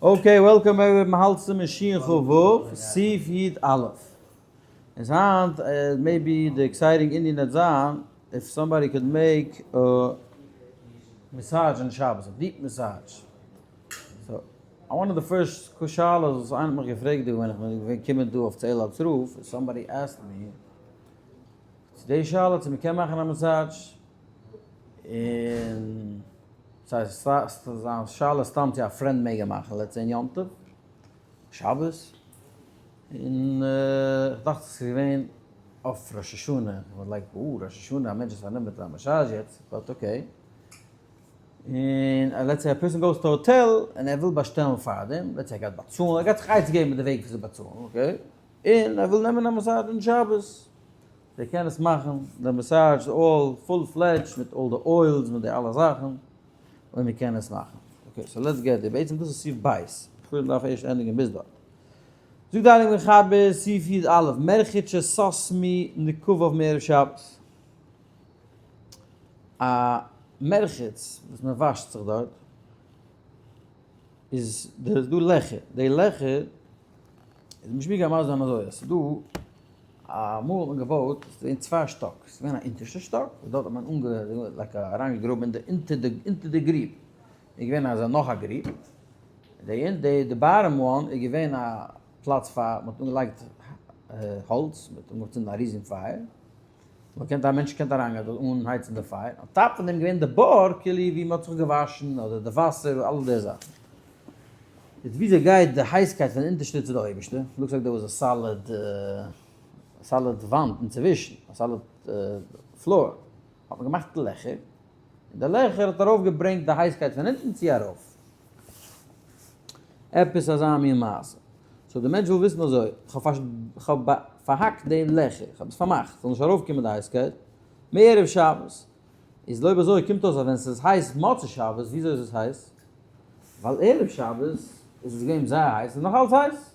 Okay, welcome back, מ'האלט צו משין כ ו, סעיף י א. איז היינט maybe די exciting ענין וועט זיין if somebody could make a massage אין שבת, א deep massage. So, one of the first שאלות וואס איינער האט מיך געפרעגט דא ווען איך בין געווען קומען דא אויף צו אלעד'ס רוף, somebody asked me, צו די שאלה צו מ'קען מאכן א massage, און ס'הייסט זיין שאלה סתם צו א friend מעג ער מאכן let's say אין יום טוב, שבת, און איך דאכט זיך ס'איז געווען אויף ראש השנה, איך וואלט like אה ראש השנה א מענטש איז פארנומען מיט א massage יעצט, but okay. און let's say א person goes to hotel און ער וויל באשטעלן פארדעם, let's say ער גייט באצאלן, ער גייט זיך עצה געבן מיט די וועג וויאזוי באצאלן, okay, און ער וויל נעמען א massage אין שבת, ער קען עס מאכן, די massage all full fledged מיט all די oils מיט די אלע זאכן, און מען קען עס מאכן. Okay, so let's get there. בעצם דאס איז סעיף בית. איך וויל דארף ערשט ענדיגן ביז דארט. זאגט די הייליגע מחבר סעיף י א, מרחץ שסתמו נקביו מערב שבת. א מרחץ וואס מען וואשט זיך דארט, איז דא לעכער, די לעכער איז נישט מיר גיימער זיין אזוי, עס איז דא אמאל האט מען געבויט, עס איז געווען צוויי שטאק, עס איז געווען א אונטערשטע שטאק, וואס דארט האט מען אנגע like אריינגעגראבן אין די אונטער די אונטער די גריב, איז געווען אזא נאך א גריב, די די די bottom one איז געווען א פלאץ פאר מען האט אנגעלייגט האלץ, מען האט אנגעצינדן א ריזן פייער, מען קען א מענטש קען אריינגיין דארט אנהייצן די פייער, on top פון דעם געווען די בור כאילו ווי מען האט זיך געוואשן אדער די וואסער אלע די זאכן. איז וויאזוי גייט די הייסקייט פון די אונטערשטע צו די אויבערשטע? Looks like there was a solid solid וואנט אינצווישן, א solid floor, האט מען געמאכט לעכער, און די לעכער האט ארויף געברענגט די הייסקייט פון אונטן צו ארויף. עפעס אזא מין מעשה. So די מענטש וויל וויסן אזוי, כ'האב פארהאקט די לעכער, כ'האב עס פארמאכט, ס'זאל נישט ארויפקומען די הייסקייט, מערב שבת. איז לויב אזוי קומט אויס אז ווען ס'איז הייס מוצאי שבת, וויאזוי איז עס הייס? ווייל ערב שבת איז עס געווען זייער הייס, איז נאך אלץ הייס.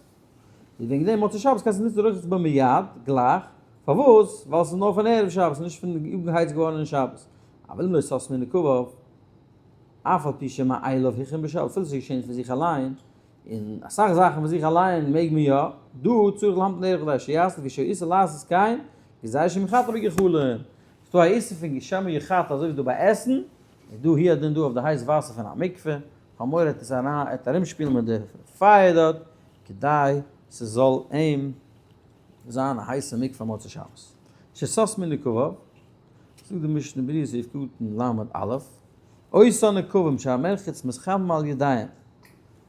איז וועגן דעם מוצאי שבת קענסטו נוצן רוחץ בו מיד, גלייך. פארוואס? ווייל ס'איז נאר פון ערב שבת, נישט פון אנגעהייצט געווארן אין שבת. אבל אם לא סתמו נקביו, אף על פי שמאליו החמים בשבת, אפילו ס'איז געשען פון זיך אליין, און אסאך זאכן פון זיך אליין מעג מען יא, דא צריך להמתין ערב כדי שיעשה לפי שאיסור לעשות כן, גזירה שמא יחתה בגחלים. ס'דא א איסור פון שמא יחתה אזוי ווי ס'דא ביי עסן, איז דא הוא הדין דא אויף די הייס וואסער פון א מקווה, כ'האב מורא ער וועט ארומשפילן מיט די פייער דארט, כדי ס'זאל אים זיין א הייסע מקווה מוצאי שבת. שסתמו נקביו, זאגט די משנה ברורה סעיף קטן ל' א, אותן נקבים שהמרחץ מתחמם על ידיהם,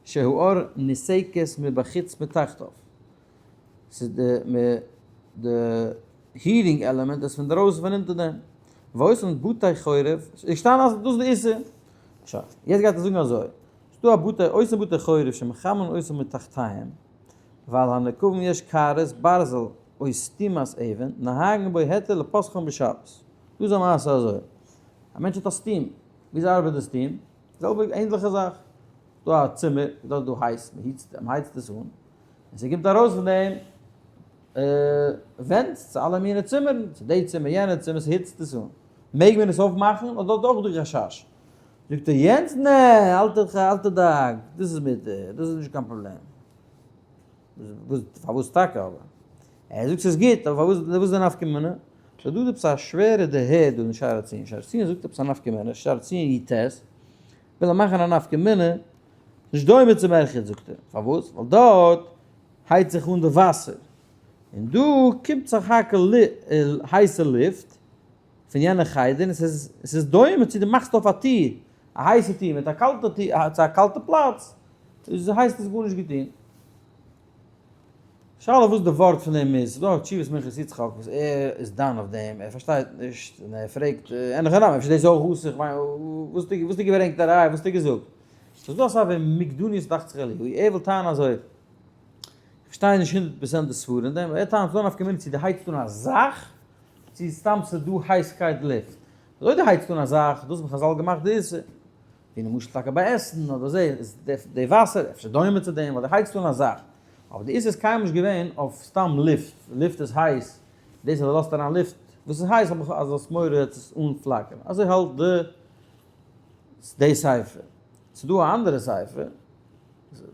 שהאור נסקת מבחוץ מתחתיו, ס'איז די די heating element איז פון דרויסן פון אונטער דעם, ואותן בתי חורב, איז געשטאנען אז דאס איז די איסור, שוין, יעצט גייט ער זאגן אזוי, ס'דא א בתי אותן בתי חורב שמחממין אותן מתחתיהם, ועל הנקבים יש קערות ברזל או סתימת אבן, נוהגין בו היתר לפתחן בשבת. דא איז א מעשה אזוי, א מענטש האט א steam, וויאזוי ארבעט די steam? זעלבע ענדליכע זאך, דא א צימער, דארט איז דא הייס, מען היצט, מען הייצט עס אן, און ס'קומט ארויס פון דעם vents צו אלע מיני צימערן, צו די צימער, יענע צימער, ס'היצט עס אן. מעג מען עס אויפמאכן אדער דארט אויך דא חשש? זאגט ער יענץ, נע, אל תדאג, דאס איז מותר, דאס איז נישט קיין פראבלעם. פארוואס טאקע אבער? ער זאגט ס'איז גוט, אבער פארוואס וואס איז די נפקא מינה? ס'איז דא עפעס א שווערע דערהער דא אין שער הציון, שער הציון זאגט עפעס א נפקא מינה, שער הציון י ט, וויל ער מאכן א נפקא מינה, נישט דומה צו מרחץ זאגט ער, פארוואס? ווייל דארט הייצט זיך אן די וואסער, און דא קומט סך הכל הייסע לופט פון יענע חדר, און ס'איז דומה צו דו מאכסט אויף א טיר, א הייסע טיר מיט א קאלטע טיר, צו א קאלטע פלאץ, איז הייסט עס גארנישט געטון. שאלה וואס די ווארט פון דעם איז, ס'איז דא א תשובת מנחת יצחק וואס ער איז דן אויף דעם, ער פארשטייט נישט און ער פרעגט, אין הכי נמי אפשר דאס איז אויך אסור, כ'מיין וואס האסטו געברענגט א ראיה, וואס האסטו געזאגט? ס'איז דא אסאך ווען מוקדוניות דאכט זיך אליהו, ער וויל טענה'ן אזוי, איך פארשטיי נישט הונדערט פראצענט די סברה אין דעם, ער טענה'ט ס'איז דא נפקא מינה צו דו הייצט אן א זאך, צו סתם ס'איז דא הייסקייט לופט. אזוי דו הייצט אן א זאך, דאס האבן חזל געמאכט די איסור. ווי למשל טאקע ביי עסן אדער אזוי איז די וואסער אפשר דומה צו דעם ווייל דו הייצט אן א זאך, אבער די איסור איז קיינמאל נישט געווען אויף סתם לופט, לופט איז הייס, דאס אז דו לאזט אריין לופט וואס איז הייס האב איך אז האסט מורא וועט עס אנפלאקערן, אזוי האלט די די ספר. ס'איז דא א אנדערע ספר,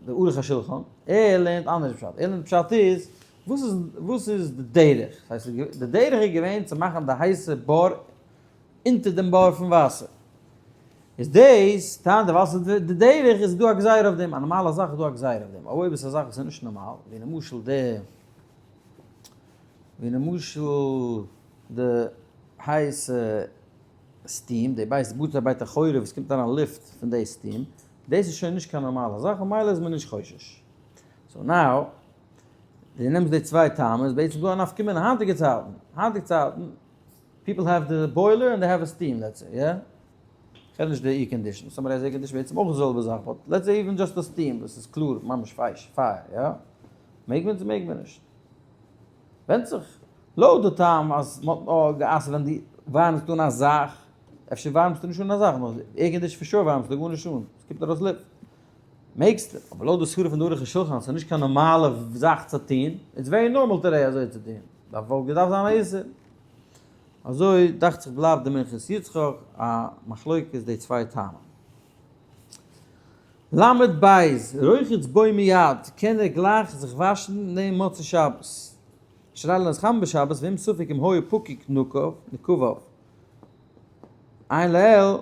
די ערוך השולחן, ער לערנט אנדערש פשט, ער לערנט פשט איז, וואס איז וואס איז די דרך? דאס הייסט די דרך איז געווען צו מאכן די הייסע בור אונטער דעם בור פון וואסער. איז דאס טענה'ט ער ווייל ס'איז די דרך איז דא א גזירה אויף דעם, א נארמאלע זאך איז דא א גזירה אויף דעם, אבער אויב עס איז א זאך וואס איז נישט נארמאל, ווי למשל די ווי למשל די הייסע steam, די בית בתי בית החורב וואס קומט אריין לופט פון די steam, דאס איז שוין נישט קיין נארמאלע זאך ממילא איז מען נישט חושש. so now, דו נעמסט די צוויי טעמים איז בעצם דא א נפקא מינה היינטיגע צייטן, היינטיגע צייטן people have the boiler and they have a steam let's say, יא? כ'רעד נישט די air condition, somebody has air condition בעצם אויך די זעלבע זאך, but let's say even just א steam וואס איז קלאר ממש פייש פייער, יא? מעג מען צו מעג מען נישט? ווענדט זיך. לויט די טעם אז מ'האט נאר גע'אסר'ט ווען דו ווארעמסט אן א זאך, אפשר ווארעמסטו נישט אן א זאך, נאר air condition for sure ווארעמסטו גארנישט אן, עס קומט ארויס לופט, מעגסטו, אבער לויט די סברא פון די ערוך השולחן אז ס'איז נישט קיין נארמאלע זאך צו טון, it's very normal today אזוי צו טון, דארף וואלט געדארפט זיין א איסור. אזוי דאכט זיך בלייבט די מנחת יצחק א מחלוקת די צוויי טעמים. למד בית, רוחץ בו מיד, קען ער גלייך זיך וואשן נעם מוצאי שבת. שריי לנס חם בשבת ואם ספק אם היה פקוק נקביו. עיין לעיל,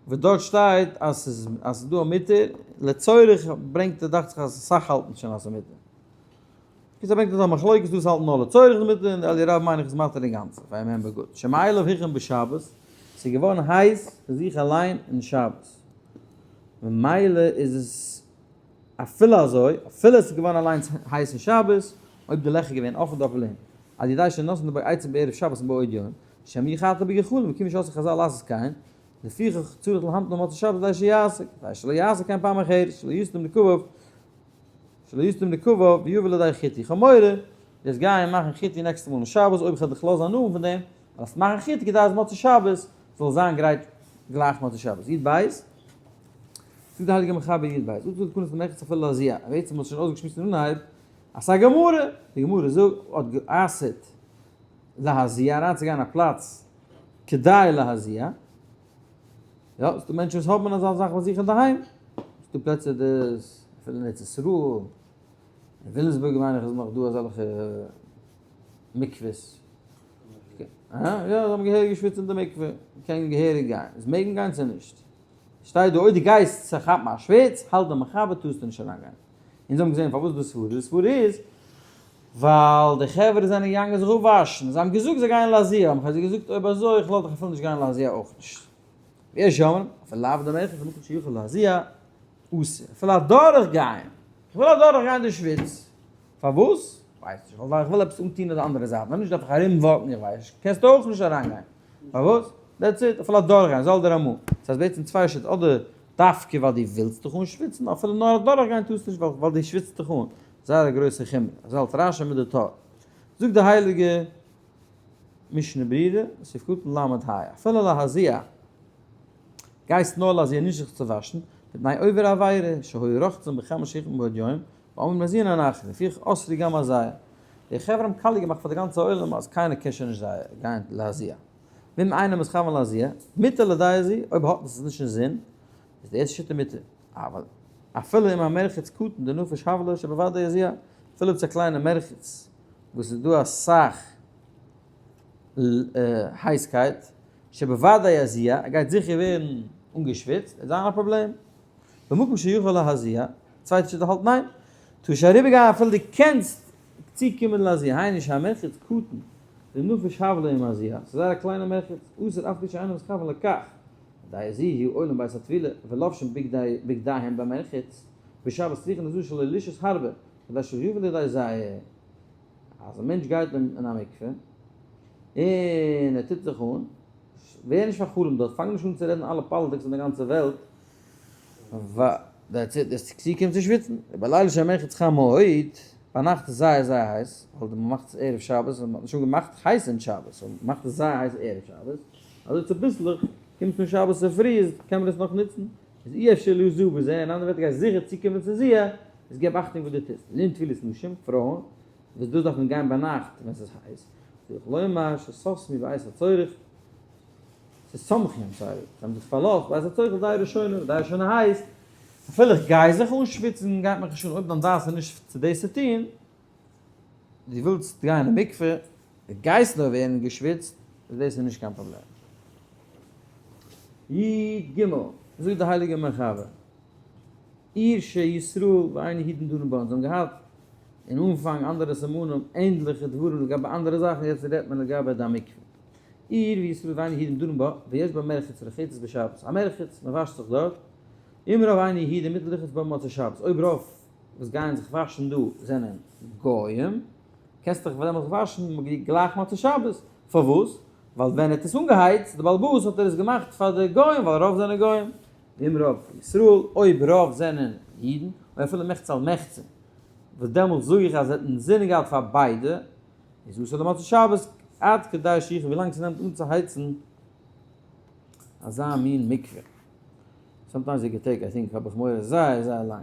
וואס דארט שטייט אז ס'איז אז ס'איז דא א מותר, לצורך ברענגט ער דאכט זיך אז אסאך האלטן שוין אז ס'איז מותר. קיצור ברענגט ער דא מחלוקת דאס האלטן נאר לצורך די מותר און די אלי' רב מיין איך איז מתיר אינגאנצן פאר אים גוט. שמאילו היכן בשבת, ס'איז געווארן הייס פון זיך אליין אין שבת. ממילא איז עס אפילו אזוי, אפילו עס איז געווארן אליינס הייס אין שבת, אויב די לעכער געווען אפען דארף ער על ידי שנתן בו עצים בערב שבת מבעוד יום, שמא יחתה בגחלים, וכיוון שעשו חזל לעשות כן, לפיכך צריך להמתין למוצאי שבת כדי שיעשה, כדי שלא יעשה כן פעם אחרת, שלא יסתום נקביו, שלא יסתום נקביו ויבא לידי חיטוי. איך האב מורא, וועסט גיין מאכן חיטוי נעקסטע מאל אין שבת, אויב איך וועל דיך לאזן הנאה פון דעם, וועסט מאכן חיטוי כדי אז מוצאי שבת זאל זיין גרייט גלייך מוצאי שבת. יוד בית, זאגט די הייליגע מחבר יוד בית, אסור להיכנס למרחץ אפילו להזיע, בעצם האט שוין אויסגעשמועסט אין אנהייב, אז ס'איז א גמרא, די גמרא זאגט, האט גע'אסר'ט להזיע, אריינצוגיין אין א פלאץ כדי להזיע, יא, ס'דא מענטשן וואס האבן אזא זאך ביי זיך אינדערהיים, ס'דא פלעצער דאס, אפילו אין ארץ ישראל, אין וויליאמסבורג מיין איך איז נאך דא אזעלכע מקווה'ס. אה? יא, זיי האבן געהעריג געשוויצט אין די מקווה, מ'קען געהעריג גיין. איז מעג מען גיין צו נישט? שטייט דא אויב דו גייסט צו כאפן א שוויץ, האלט די מחבר טארסטו נישט אריינגיין. אונז האבן געזען פארוואס די סברה, די סברה איז ווייל די חברה זענען געגאנגען זיך אפוואשן, זיי האבן געזאגט זיי גייען להזיע, האבן זיי געזאגט אויב אזוי איך לאז דיך אפילו נישט גיין להזיע אויך נישט. ויש אומרים, אפילו לאו דמרחץ במקום שיכול להזיע, אסור. אפילו אדורך גיין, איך וויל אדורך גיין די שוויץ, פארוואס? כ'ווייס נישט, ווייל איך וויל עפעס אנטון אויף די אנדערע זייט, ווען נישט דארף איך ארום walk ן, איך ווייס נישט, קענסטו אויך נישט אריינגיין, פארוואס? that's it, אפילו אדורכגיין, זאל דער אמאל, ס'הייסט בעצם צוויי שיטות, אדער דווקא ווייל דו ווילסט דיך אנשוויצן, אפילו נאר אדורכגיין טארסט נישט ווייל דו שוויצט דיך אן, זייער א גרויסע חומרא, אזוי האלט רשי מיט די טור. זאגט די הייליגע משנה ברורה, סעיף קטן ל' ה, אפילו להזיע, גייסט נאר להזיע נישט זיך צו וואשן, מפני עובר עבירה, שהיו רוחצין בחמה שהחמימה מבעוד יום, ואומרים מזיעין אנחנו, לפיכך אסרו גם הזיה. די חברה האבן קאליע געמאכט פאר די גאנצע עולם אז קיינער קען שוין נישט גיין להזיע. ואם אינו מתכוון להזיע, מותר לידי הזיעה, אויב האט עס נישט אין זין, איז די ערשטע שיטה מותר. אבל אפילו אם המרחץ קטן דנפיש הבלא שבוודאי יזיע, אפילו אויב ס'איז א קליינע מרחץ וואס איז דא אסאך הייסקייט, שבוודאי יזיע, ער גייט זיכער ווערן אנגעשוויצט, וועט זיין א פראבלעם. במקום שיכול להזיע, צווייטע שיטה האלט ניין, טאר נישט אריבערגיין אפילו דו קענסט צוקומען להזיע, היינו שהמרחץ קטן דנפיש הבלא ומזיע, ס'איז זייער א קליינע מרחץ, אסור אף על פי שאינו מתכוון לכך, די זי הוא עולם בית הטבילה ולובשין בגדיהם במרחץ, בשבת צריכין להזהיר שלא לשהות הרבה, כדי שלא יבא לידי זיעה. אז א מענטש גייט אין א מקווה און ער טוט זיך אן, ווער נישט פאר'חלומ'ט דארט, פאנג נישט אן צו רעדן אלע politics אין די גאנצע וועלט, that's it, דאס צוקומט צו שוויצן, ובלילה שהמרחץ חם מאוד, ביינאכט איז זייער זייער הייס, ווייל מען מאכט עס ערב שבת, און מען האט נישט אנגעמאכט הייס אין שבת, so מען מאכט עס זייער הייס ערב שבת, אזוי צוביסלעך קומט פון שבת צופרי איז קען מען עס נאך נוצן, איז אי אפשר לזו בזה, אין אנדערע ווערטער גייסט זיכער צוקומען צו זיעה, איז געב אכטונג וואס דו טוסט, לענין טבילת נשים, פרויען, וואס דאס דארף מען גיין ביינאכט ווען ס'איז הייס, צריך לומר שסתמו בעת הצורך, ס'איז סמכו, I'm sorry, זיי האבן זיך פארלאזט בעת הצורך לדעה ראשונה, לדעה ראשונה הייסט. אפילו איך גיי זיך אנשוויצן גייט מיך נישט אן אויב דיין דעת איז נישט צו דאס צו טון, דו ווילסט גיין אין מקווה, דו גייסט נאר ווערן געשוויצט, איז דאס איז נישט קיין פראבלעם. י ג, זאגט די הייליגע מחבר, עיר שישראל ואין יהודים דנים בה, אונז האבן געהאט אין אנפאנג אנדערע סימנים ענדליכע דברים לגבי אנדערע זאכן, יעצט רעדט מען לגבי די מקווה. עיר וישראל ואין יהודים דנים בה, ויש בה מרחץ רחצת בשבת, א מרחץ, מען וואשט זיך דארט, אם רוב אינו יהודים מותר לרחוץ בה במוצאי שבת, אויב רוב וואס גייען זיך וואשן דא זענען גוים, קענסט דיך דעמאלטס וואשן גלייך מוצאי שבת, פארוואס? ווייל ווען ער האט עס אנגעהייצט, די בעל הבית האט ער עס געמאכט פאר די גוים ווייל רוב זענען גוים, ואם רוב ישראל, אויב רוב זענען אידן, או אפילו מחצה על מחצה, וואס דעמאלטס זאג איך אז ער האט אינזין געהאט פאר ביידע, איז אסור למוצאי שבת עד כדי שיחמם ווילאנג ס'נעמט אן צו הייצן אזא מין מקווה. sometimes it can take, I think, האב איך מורא זייער זייער לאנג.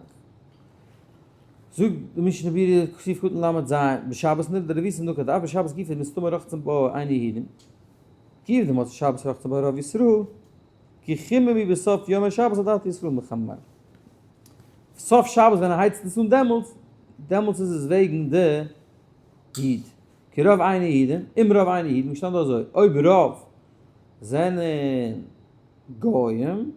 זאגט די משנה ברורה סעיף קטן ל' ז, בשבת נראה דרביסן נקוד אף בשבת גופא מסתמא רחצן בו אין יהודים, כיוון דמוצאי שבת רחצן בו רוב ישראל, כי חיממו בסוף יום השבת על דעת ישראל מחמם. סוף שבת ווען ער הייצט עס אן דעמאלטס, דעמאלטס איז עס וועגן די איד. כי רוב אינו יהודים, אם רוב אינו יהודים, געשטאנען דא אזוי, אויב רוב זענען גוים,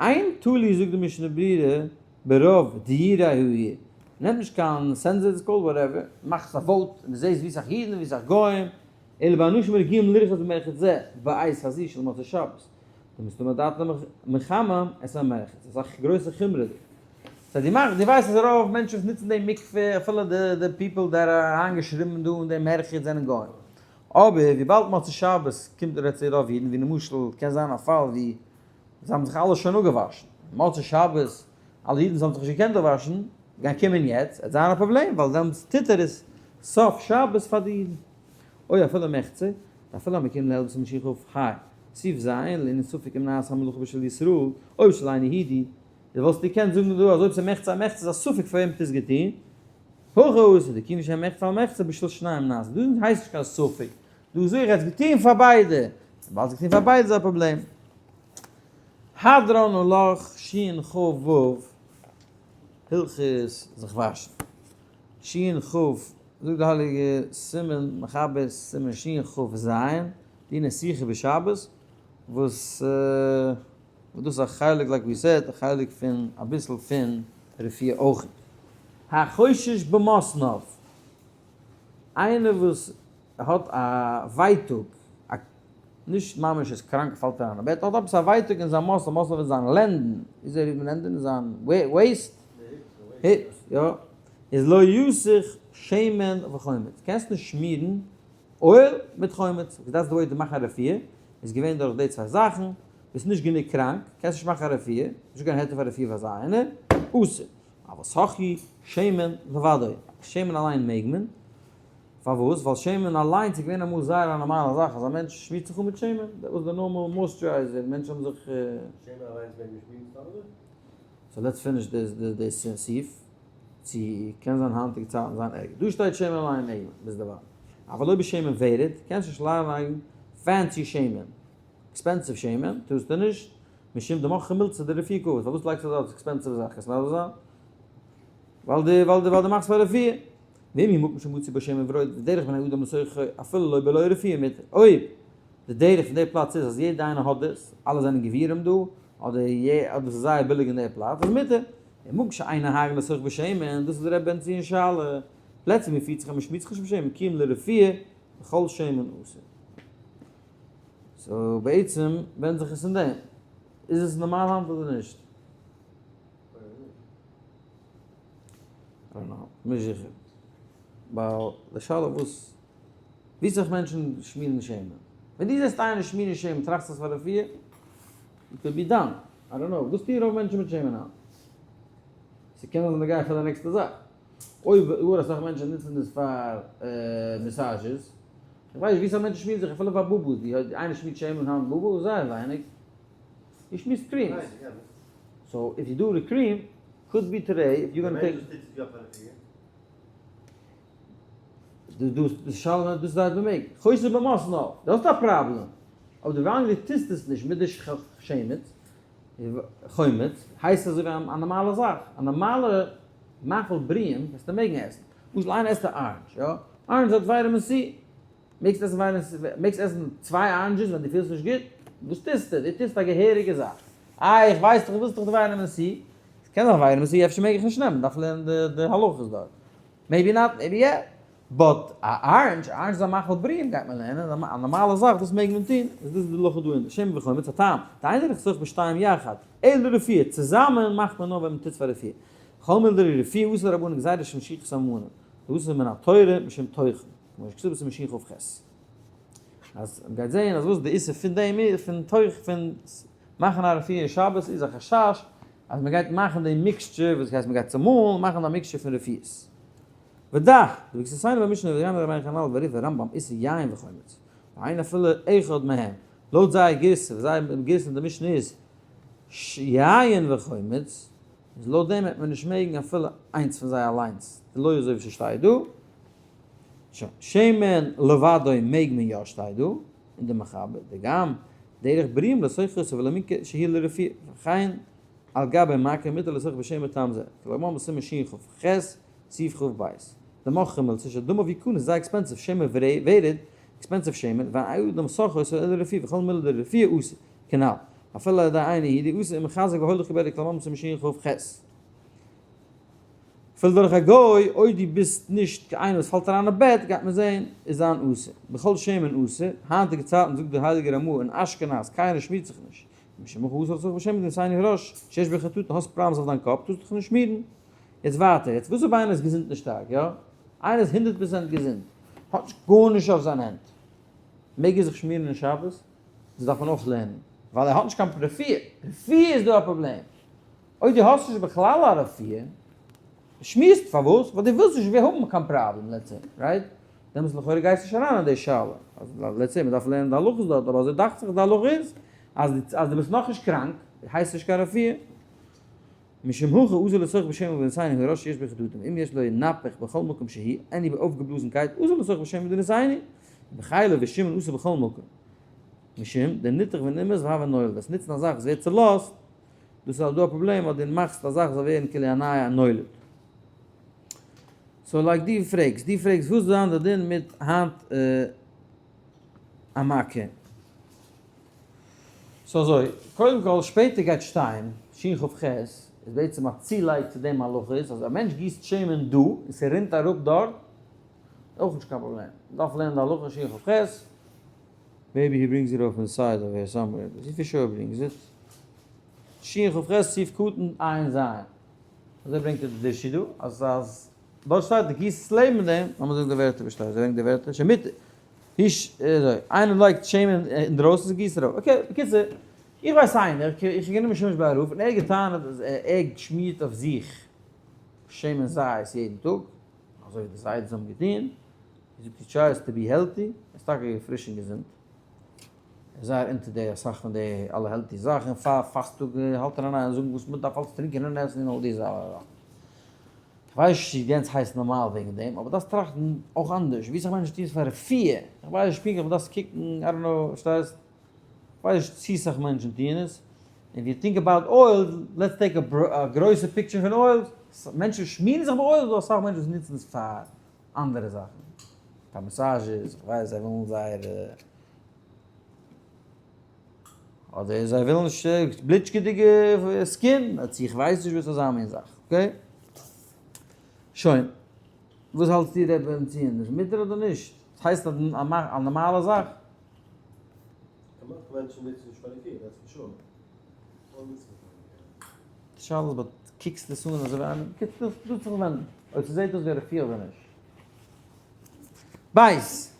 אין תלוי זאגט די משנה ברורה ברוב דיירי העיר, נעמט נישט קיין census call whatever, מאכסט א vote און דו זעסט ווי סאך אידן און ווי סאך גוים, אלא באנשים הרגילים לרחוץ במרחץ זה בעת הזו של מוצאי שבת, דמסתמא דעתן מחמם את המרחץ, אסאך גרויסע חומרא דא. so דו מאכסט, דו ווייסט אז רוב מענטשן וואס נוצן די מקווה אפילו די די people that are אריינגעשריבן דא אין די מרחץ זענען גוים. אבער וויבאלד מוצאי שבת קומט רעדט צו רוב אידן ווי למשל קען זיין א פאל ווי זיי האבן זיך אלע שוין אפגעוואשן מוצאי שבת אלע אידן וואס האבן זיך נישט געקענט אפוואשן גייען קומען יעצט עט זיין א פראבלעם ווייל דעמאלטס טוט ער עס סוף שבת פאר די אידן אוי אפילו מחצה אפילו המקום לעלבס משיח אויף היי סעיף ז' לענין ספק אם נעשה המלאכה בשביל ישראל או בשביל אינו יהודי די וואלסט געקענט זאגן דא אז אויב ס'איז מחצה על מחצה איז א ספק פאר וועם מ'האט עס געטון, הכא אסור דכיון שהם מחצה על מחצה בשביל שניהם נעשה, דא הייסט נישט קיין ספק, דא זאג איך ער האט עס געטון פאר ביידע, וויבאלד ס'איז געטון פאר ביידע איז א פראבלעם. הדרן עלך שין כ ו הלכות זיך וואשן. שין כ זאגט די הייליגע סימן מחבר סימן שין כ ז, דיני סיכה בשבת, וואס וואס דאס איז א חלק like we said א חלק פון אביסל פון רפואה אויך. החושש במתניו, איינער וואס האט א ווייטאג, א נישט ממש איז קראנק פאלט אריין אין בעט, האט עפעס א ווייטאג אין זיין muscle, muscle איז זיין לענדן, וויאזוי רופט מען לענדן? זיין waist? hips, יא, איז לא יסוך שמן וחומץ, קענסט נישט שמירן oil מיט חומץ, because that's the way to מאכן א רפואה, איז געווען דורך די צוויי זאכן, ביסט נישט גענוג קראנק, קענסט נישט מאכן א רפואה, נישטא קיין היתר פאר רפואה פאר אזא איינער, אסור. אבל סכו שמן לבדו, שמן אליין מעג מען, פארוואס? ווייל שמן אליינס איז געווען אמאל זייער א נארמאלע זאך אז א מענטש שמירט זיך אן מיט שמן, that was the normal moisturizer, מענטשן האבן זיך. שמן אליינס מעג מען שמירן סתם אזוי? so let's finish די סעיף, צו קען זיין היינטיגע צייטן זיין ערגער. דא שטייט שמן אליין מעג מען, ביז דערווייל. אבל אויב איז שמן ורד, קענסט נישט אריינלייגן fancy שמן, expensive שמן, טארסטו נישט, משום דמוכחא מילתא דרפואה קא עביד, פארוואס לייגסטו דארט expensive זאך, קענסט מסביר זיין? ווייל די ווייל די ווייל די מאכסט פאר רפואה. ואם הוא מקום שמצוי בו שמן ורד ודרך בני אדם לסוכו אפילו לא בלא רפואה מותר, אויב די דרך פון די פלאץ איז אז יעדע איינער האט דאס, אלע זענען גבירים דא, אדער אדער ס'איז זייער ביליג אין די פלאץ, איז מותר. ומקום שאין נוהגין לסוך בשמן, דאס איז ר' בן ציון שאלה, פלעצער ווי מ'פירט זיך אז מ'שמירט זיך נישט מיט שמן, כי אם לרפואה, וכל שמן אסור. so בעצם ווענדט זיך עס אין דעם. איז עס נארמאל היינט אדער נישט? נישט זיכער. ווייל די שאלה וואס ווי סאך מענטשן שמירן שמן. ווען דו זעסט איינער שמירן שמן טראכסטו אז פאר רפואה? It could be done. I don't know. וואס טוען רוב מענטשן מיט שמן היינט? ס'קען זיין אז מ'גייט פאר די נעקסטע זאך. אויב גאר אסאך מענטשן נוצן דאס פאר massages. איך ווייס נישט ווי סאך מענטשן שמירן זיך אפילו פאר בובוס. די איינער שמירט שמן היינט בובו? זייער ווייניג. דו שמירסט creams. so if you do the cream, could be today if you gonna take. דו דאס שאלה דאס זייט במעג. חוסר במאסן אויף. דו האסט א פראבלעם. אבער די ווילאנג דו טוסט עס נישט מיט די שמץ. חומץ, הייסט אזוי ווי א נארמאלע זאך, א נארמאלע מאכל בריאים וועסטו מעגן עסן, למשל איינער עסט א orange, יא? orange האט vitamin C, מעגסט עסן vitamin C, מעגסט עסן צוויי oranges ווען דו פילסט נישט גוט, וואס טוסטו? דו טוסט א געהעריגע זאך, איי איך ווייס דאך, ווילסט דאך די vitamin C, ס'קען זיין vitamin C אפשר מעג איך נישט נעמען, דארף לערנען די הלכות דארט, maybe not, maybe yeah. But א orange, א orange איז א מאכל בריאים גייט מען לערנען, א נארמאלע זאך דאס מעג מען טון, איז דאס די הלכה דא אין די שמן וחומץ, הטעם, דאין דרך לסוך בשתיהם יחד, אלא לרפואה, צוזאמען מאכט מען נאר ווען מען טוט פאר רפואה. כל מילי דרפואה אסור רבנן גזירה שמשיחת סממנים, דאס איז מן התורה משום תוכן, כמו שכתוב בסימן שכ"ח. אז מען גייט זעהן אז וואס די איסור פון דעם איז, פון תוך פון מאכן א רפואה אין שבת איז א חשש אז מען גייט מאכן די mixture וואס הייסט מען גייט צומאלן מאכן א mixture פון רפואות. ודאך, די ביקסעסיינע במשנה וגם רבינו חננאל וריף ורמב"ם איסור יין וחומץ, ואין אפילו אחד מהם, לויט זייער גירסא, וואס זייער גירסא אין די משנה איז יין וחומץ, איז לויט דעם וועט מען נישט מעגן אפילו איינס פון זיי אליינס, די לוי' אזוי ווי ס'שטייט דא, שוין, שמן לבדו מעג מען יא שטייט דא, אין די מחבר, דגם דרך בריאים לסוחר ולמינקה שהיא לרפואה, וכן על גבי מכה מותר לסוחר בשמן טעם זה, כלומר בסימן שכ"ח סעיף כ"ב, די מוכרים על ס'איז דמא ווי קנה איז זייער expensive שמן ורד, expensive שמן, ואין אדם סוחר אותו אלא לרפואה וכל מילי דרפואה אסור, כנ"ל, אפילו על ידי איינער הידי אסור ומחזק והולך כבדק כלומר בסימן שכ"ח. אפילו דורך א גוי, אויב דו ביסט נישט קיין איינער וואס פאלט אריין אין בעט, גייט מען זען איז זיין אסור. בכל שמן אסור, היינטיגע צייטן זאגט דער הייליגער רמ"א אין אשכנז קיינער שמירט זיך נישט, משום הכי אסור לסוך בשמן דנתני הראש, שיש בו חטטין, האסט problems אויף דיין קאפ, טארסט דיך נישט שמירן. יעצט ווייטער, יעצט וואס אויב איינער איז געזונט און שטארק, יא? איינער איז 100% געזונט, האט נישט גארנישט אויף זיין הענט, מעג ער זיך שמירן אין שבת? דאס דארף מען אויך לערנען, ווייל ער האט נישט קיין רפואה, רפואה איז דא א פראבלעם, אויב דו האסט נישט בכלל א רפואה, שמירסט פארוואס? ווייל דו ווילסט נישט ווער האבן קיין פראבלעם, let's say, right? דעמאלטס לכאורה גייסט נישט אריין אין די שאלה, אז let's say מ'דארף לערנען די הלכות דארט, אבער אזוי דאכט זיך די הלכה איז, אז דו ביסט נאכנישט קראנק, הייסט נישט קיין רפואה. משום הכי אסור לסוך בשמן בנתיני הראש שיש בו חטטים, אם יש לו נפח בכל מקום שהיא, any אויפגעבלאזנקייט, אסור לסוך בשמן בנתיני, בחלב ושומן אסור בכל מקום. משום דניתח ונמאס והוה נולד, וועסט נוצן א זאך וואס ווערט צולאזט, דאס איז דא א פראבלעם אז דו מאכסט א זאך זאל ווערן כאילו א נייע נולד. So like דו פרעגסט, דו פרעגסט וואס זיין די דין מיט היינט א מכה. So אזוי, קודם כל שפעטער גייט שטיין, שכ"ח איז בעצם א צולייג צו דעם הלכה איז אז א מענטש גיסט שמן דא און ס'רינט אראפ דארט, אויך נישט קיין פראבלעם. מ'דארף לערנען די הלכה שכ"ח. Maybe he brings it off inside of here somewhere, but he for sure brings it. שכ"ח סעיף קטן ע"ז. אזוי ברענגט ער די דרשי דא, אז אז דארט שטייט די גיסט עס לעבן דעם, לאמיר זאגן די ווערטער ווי שטייט, ער ברענגט די ווערטער, שמיט איש אזוי, איינער לייגט שמן אינדרויסן ס'גיסט ארויף, okay, בקיצור, איך ווייס איינער, איך האב גענומען שימוש ביי א רב און ער האט געטענה'ט אז ער שמירט אויף זיך שמן זית יעדן טאג, אזוי ווי די זיידעס האבן געטון, ער זאגט he tries to be healthy, ער איז טאקע פריש און געזונט, ער איז זייער into די אסאך פון די אלע healthy זאכן, פאר פאסט טאג האלט ער אין איין זאגן וואס מען דארף אלץ טרינקען און עסן און all די זאכן. כ'ווייס נישט צו יענץ הייסט נארמאל וועגן דעם, אבער דארפסט טראכטן אויך אנדערש, ווי אסאך מענטשן טוען עס פאר רפואה, איך ווייס נישט פונקטליך, מ'דארף קוקן, I don't know, פארשטייסט? כ'ווייס נישט צו סאך מענטשן טוען עס, און ווי think about oil, let's take א גרויסע picture פון oil, מענטשן שמירן זיך ביי oil, ס'דא אסאך מענטשן וואס נוצן עס פאר אנדערע זאכן, פאר massages, איך ווייס זיי ווילן זייער, אדער זיי ווילן נישט בליטשקעדיגע skin, צו איך ווייס נישט וואס אזא מין זאך, okay? שוין, וואס האלטסטו ר' בן ציון, איז מותר אדער נישט? עס הייסט א נארמאלע זאך? כמעט מענטשן נוצן נישט פאר רפואה, that's for sure. אלע נוצן פאר רפואה. די שאלה איז but קוקסט עס אן אזוי ווי איינער, בקיצור דאס טוט זיך ווענדן אויב ס'זעט אויס ווי א רפואה אדער נישט. בית.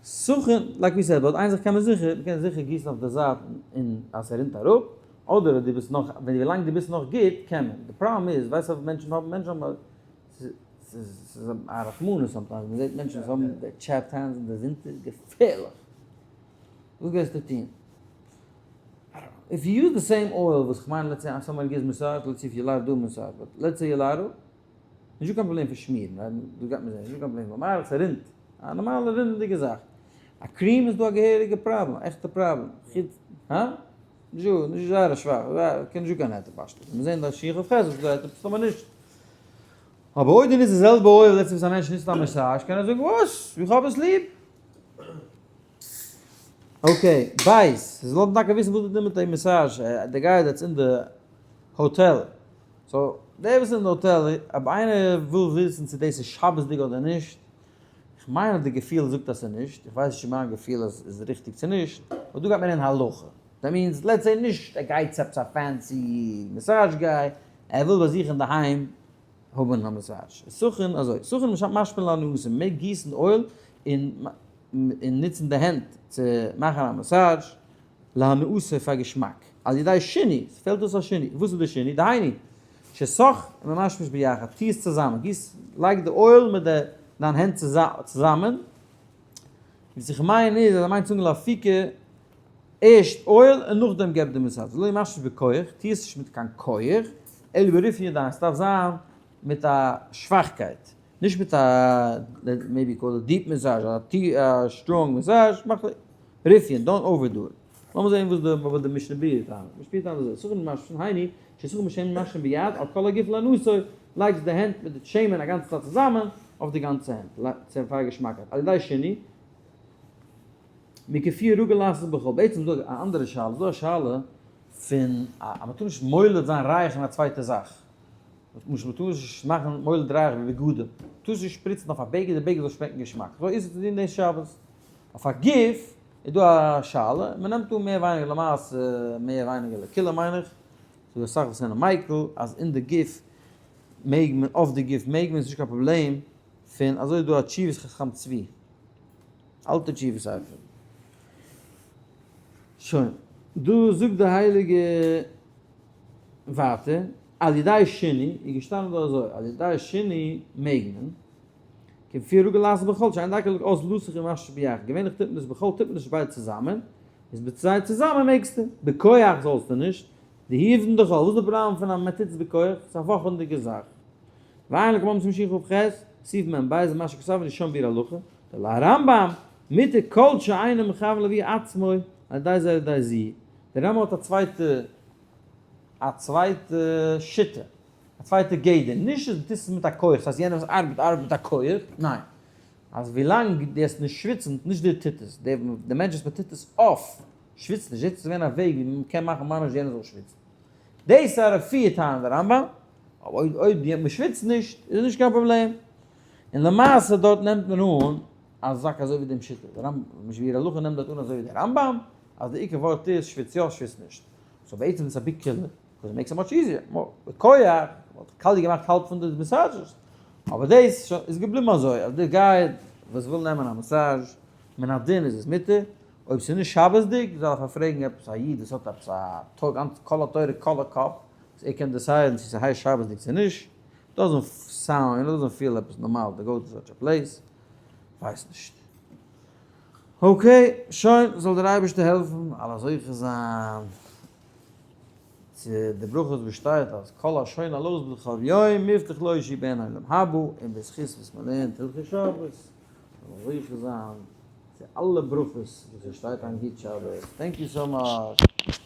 סוכן, like we said, but איין זאך קען מען זיכער, מ'קען זיכער גיסן אויף די זייט און אז ס'רינט אראפ, אדער אז דו ביסט נאך, ווען ווילאנג דו ביסט נאך גוט קען מען. די פראבלעם איז, ווייסט אויב מענטשן האבן, מענטשן האבן א, ס'איז א רחמנות sometimes, מ'זעט מענטשן וואס האבן די chapped hands אין די ווינטער, געפערליך. וואס גייסטו טון? If you use the same oil וואס כ'מיין let's say someone gives massage, let's see if you allowed to do massage, but let's say you allowed to, נישטא קיין פראבלעם פון שמירן, right? דא גייט מען זען, נישטא קיין פראבלעם, נארמאל ס'רינט, א נארמאלע רינענדיגע זאך. א cream איז דא א געהעריגע פראבלעם, א עכטע פראבלעם. חוץ, הא? נישט דא, נישט זייער א שוואך, קען נישט דא קיין היתר פשטות. מיר זעהן דא שין כף ח' איז דא היתר מסתמא נישט. אבער אויב דו נוצט די זעלבע oil לעצטע וואס א מענטש נוצט א massage קען ער זאגן וואס? איך האב עס ליב. okay, בית, זיי זאלן טאקע וויסן וואס די דין מיט די massage, די guy that's אין די האטעל, so דער וואס איז אין די האטעל, אויב איינער וויל וויסן צו דאס איז שבת'דיג אדער נישט, איך מיין אז די געפיל זאגט אז ס'איז נישט, איך ווייס נישט צו מיין געפיל איז ריכטיג צו נישט, אבער דא גייט מען אין הלכה, that means let's say נישט ער גייט צו עפעס א fancy massage guy, ער וויל ביי זיך אינדערהיים האבן א massage. סוכן אזוי, סוכן משמע להנאתו, מ'מעג גיסן oil און און נוצן די הענט צו מאכן א massage, להנאתו פאר געשמאק, על ידי שינוי, ס'פעלט אויס א שינוי, וואס איז די שינוי? דהיינו, שסך וממשמש ביחד, טוה עס צוזאמען, גיס, לייג די oil מיט די דיין הענט צוזאמען, וואס איך מיין איז אז ער מיינט צו זאגן לאפוקי ערשט oil און נאכדעם געב די massage, ולא ימשמש בכח, טוה עס נישט מיט קיין כח, אלא ברפיון ידיים, ס'דארף זיין מיט א שוואכקייט. נישט מיט א maybe call it deep massage, א strong massage, מאך רפיון, don't overdo it. לאמיר זעהן וואס די וואס די משנה ברורה טענה'ט. משנה ברורה טענה'ט אזוי, סוכן משמשין היינו, שסוכן בשמן משמשין ביד על כל הגוף להנאתו, לייגסט די הענט מיט די שמן א גאנצע צייט צוזאמען אויף די גאנצע הענט, צו פאר געשמאקייט. על ידי שינוי, מכפי רגיל לעשות בכל. בעצם איז דא א אנדערע שאלה, איז דא א שאלה פון אז מ'טאר נישט מוליד זיין ריח אין א צווייטע זאך. למשל מ'טאר נישט מאכן מוליד ריח ווי בגדים, מ'טאר נישט שפריצן אויף א בגד די בגד זאל שמעקן געשמאק, אזוי איז עס אין דין שבת. אויף א גוף איז דא א שאלה, מ'נעמט אן מער ווייניגער למעשה מער ווייניגער לקולא מיין איך, ס'איז דא אסאך וואס זענען מיקל אז אין די גוף מעג מען, אויף די גוף מעג מען, ס'נישט קיין פראבלעם פון, אזוי איז דא א תשובת חכם צבי, אלטע תשובה ספר. שוין, דא זאגט די הייליגע ווייטער, על ידי שינוי, איז געשטאנען דא אזוי, על ידי שינוי מעג מען, כפי רגיל לעשות בחול, שאין דרכו לאות לסוך ומשש ביחד, געווענליך טוט מען דאס בחול, טוט מען נישט ביידע צוזאמען, איז מיט זיי צוזאמען מעגסטו, בכח זאלסטו נישט, דהיבדן דחול, וואס איז די פראבלעם פון אז מען טוט עס בכח, ס'איז א וואכענדיגע זאך. ועיין לקמן צום שכ ח, סעיף מ ב, מה שכתב נישט שם ביר הלכה, דלהרמב ם, מותר כל שאינו מכוון להביא עצמו על ידי זה על ידי זה, דער רמב ם האט א צווייטע א צווייטע שיטה, א צווייטע גדר, נישט אז דו טוסט עס מיט א כח, ס'הייסט יענער וואס ארבעט ארבעט מיט א כח, ניין, אז ווילאנג דו האסט נישט שוויצן, נישט דו טוט עס, דער דער מענטש וואס מ'טוט עס אויף שוויצט נישט, דאס איז געווען א וועג ווי מ'קען מאכן ממש יענער זאל שוויצן. דאס איז א רפואה טענה'ט דער רמב ם, אבער אויב אויב מ'שוויצט נישט איז נישט קיין פראבלעם. און למעשה דארט נעמט מען אן א זאק אזוי ווי דעם שיטה, דער רמב ם, משביר הלכה נעמט דארט אן אזוי ווי דער רמב ם, אז די עיקר ווארט איז שוויץ יא שוויץ נישט. so בעצם איז עס א big קולא, because it makes it much easier. בכח וואלט קאליע געמאכט האלב פון די massages. אבער דאס איז געבליבן אזוי, אז די guy וואס וויל נעמען א massage, מן הדין איז עס מותר, אויב ס'איז נישט שבת'דיג זאל ער פארפרעגן עפעס א איד וואס האט עפעס א גאנץ כל התורה כולה קאפ, וואס ער קען decide ן צו ס'הייסט שבת'דיג צו נישט, doesn't sound, doesn't feel עפעס נארמאל to go to such a place, כ'ווייס נישט. okay, שוין, זאל דער אייבערשטער העלפן אלע זוכה זיין צו די ברכות וואס שטייט אז כל השונה הלכות בכל יום מובטח לו שיהיה בן עולם הבא, און בזכות וואס מען לערנט הלכות שבת זאל מען זוכה זיין צו אלע ברכות וואס עס שטייט אין גוט שבת. thank you so much.